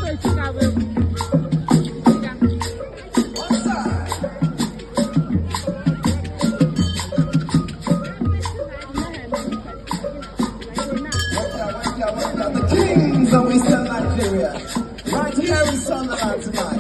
One side. Work out, work out, work out. The kings of Eastern Nigeria. Right here in Sunderland tonight.